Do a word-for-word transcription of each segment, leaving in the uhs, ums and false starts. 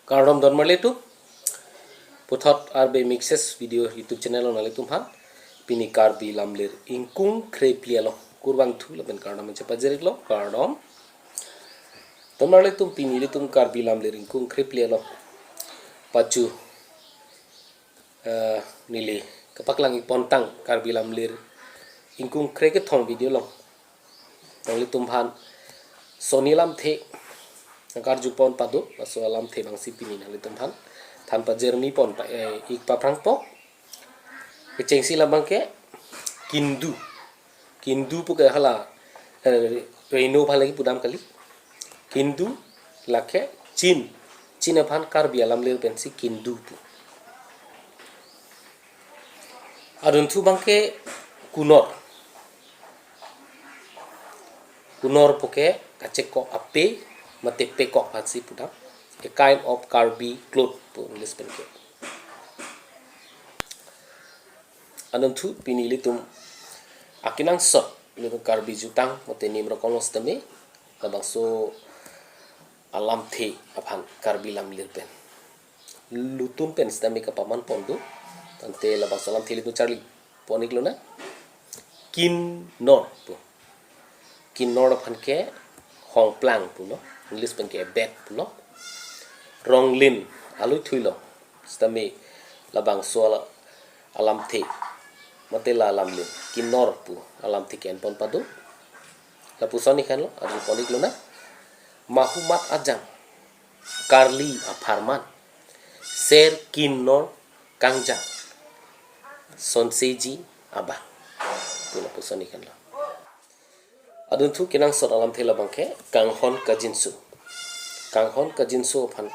Kardom don marli atum. Puthot R B Mixes video YouTube channel along nanglitum aphan pini Karbi lamlir ingkung kre phli along kurvangthu lapen kardom chepajir-iklo, kardom. Don marli atum, pini ilitum Karbi lamlir ingkung kre phli along pachu, eh, neli kapaklang-ik pontang Karbi lamlir ingkung kre kethom video along nanglitum aphan sonni alamthe nangkarju pon pado, laso alamthe abangsi pini nanglitum aphan than pajirmi pon pa, eh, ik paphrangpo. Kechengsi labang ke kindu. Kindu puke hala, eh, reno aphan lake pudam kali. Kindu lake chin. Chin aphan Karbi alamlir pensi kindu pu. Adunthu abang ke kunor. Kunor puke kachekok ape mate pekok aphansi pudam. A kind of Karbi cloth pu English pen ke. Adunthu, pini ilitum akenangsot ilitum Karbi jutang mate nim rokong along sitame labangso alamthe aphan Karbi lamlir pen lutun pen sitame kapaman pon do. Tangte labangso alamthe ilitum charli pon-iklonang. Kinnor pu. Kinnor aphan ke hongplang pulo, English pen ke bat pulo. Ronglin alui thuilo. Sitame labangso ala-, alamthe mate la alamlir kinnor pu alamthe ke-en pon pado. Lapuson ikhanlo, arju pon-iklonang. Mahumat ajang karli apharman, ser kinnor kangjang, sonseji abang. Pu lapuson ikhanlo. Adunthu, kenangsot alamthe labang ke kanghon kajinso. Kanghon kajinso aphan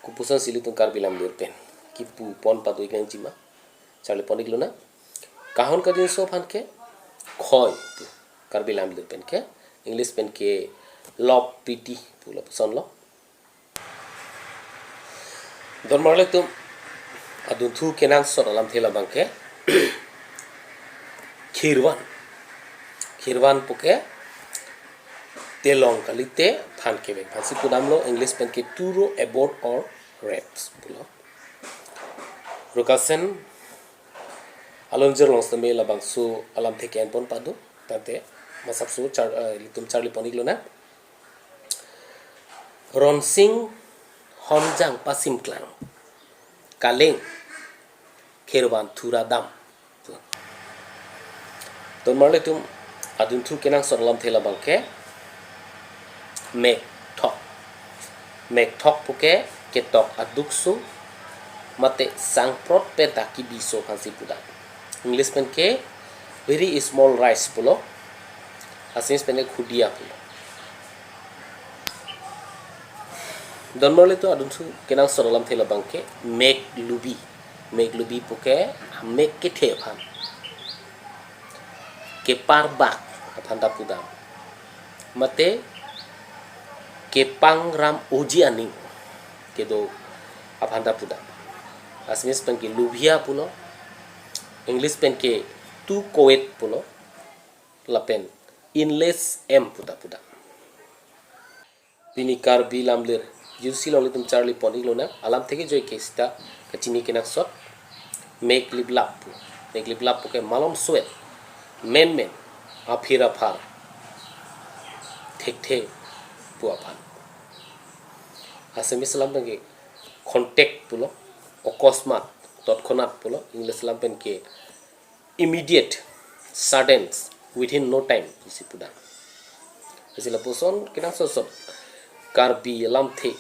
kopusonsi ilitum Karbi lamlir pen kipu pon pado-ik nangji ma, charli pon-iklonang. Kanghon kajinso aphan ke khoi pu, Karbi lamlir pen ke, English pen ke love pity pu lapusonlo. Don marli atum, adunthu kenangsot alamthe labang ke khirvan. Khirvan puke telong kalite than kevek aphansi pudamlo, English pen ke to row a boat or rafts pulo. Rukasen alonjir along sitame labangso alamthe ke-en pon pado. Tangte masapso char-, eh, ilitum charli pon-iklonang. Ronsing honjang pasimklang, kaleng khirvan thura dam. Don marli atum, adunthu kenangsot alamthe labang ke mekthok. Mekthok puke ketok adukso mate sangprot pen ta kebiso aphansi pudam. English pen ke very small rice pulo. Assamese pen ke khudiya pulo. Don marli atum, adunthu kenangsot alamthe labang ke mek lubi. Mek lubi puke amek kethe aphan, keparbak aphan ta pudam. Mate kepangram oji aning kedo aphan ta pudam. Assamese pen ke lubhiya pulo. English pen ke to covet pulo. Lapen inles em pu ta pudam. Pini Karbi lamlir jutsi along ilitum charli pon-iklonang. Alamthe kejoi ke sita kachini kenangsot mek liplap pu. Mek liplap puke malom suet, menmen, aphir aphar, thekthe pu aphan. Assamese alam pen ke khonthek pulo, okosmat, totkhonat pulo. English alam pen ke immediate, sudden, within no time pusi pudam. Lasi lapuson kenangsot sot Karbi alamthe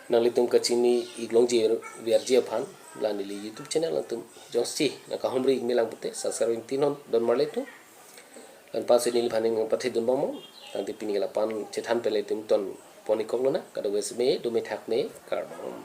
nanglitum kachini-ik longji verji aphan la neli YouTube channel atum jongsi nangkahumri-ik melang pute subscribe ingtinon, don marli atum. Anparsi neliphan ning nangpathe dun bom. Tangte pini ke lapu-an chethan pen ilitum ton pon-ikkoklo na. Kadokave si me, dome thak me, kardom.